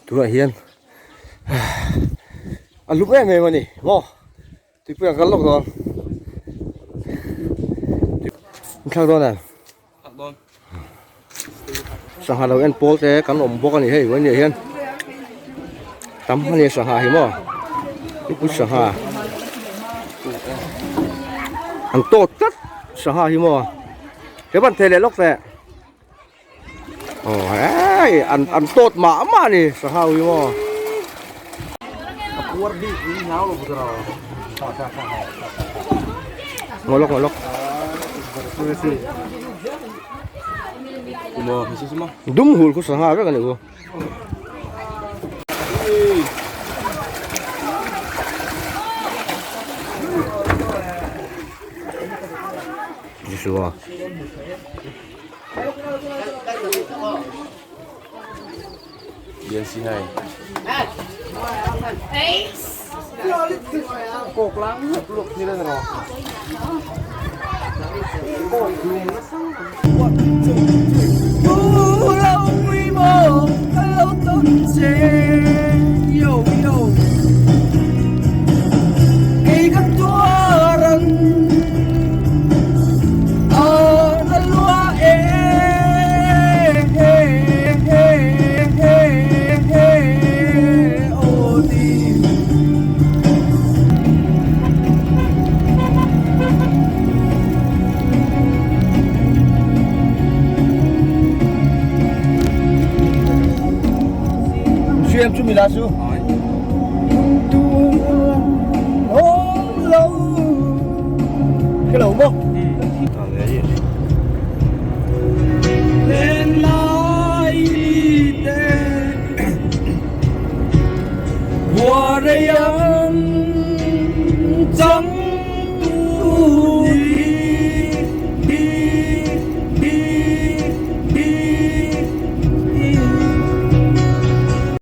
Tunah hian a lum em em a ni maw tuipui ah kal lawk dawn in thlak dawn em sangha lo en pawl te kan awm bawk a ni hei vawiin ah hian tam a ni sangha hi maw tuipui sangha an tawt tlat sangha hi maw he ban thei leh lawk teh. Aw hei an an tawt mah mah a ni sangha hi maw. A puar bik hi nau lo bawk rawh. Ngaw lawk ngaw lawk. Dum hul khu sangha vek a ni u. Jisua. Siam chu mila chu. Cái lẩu không?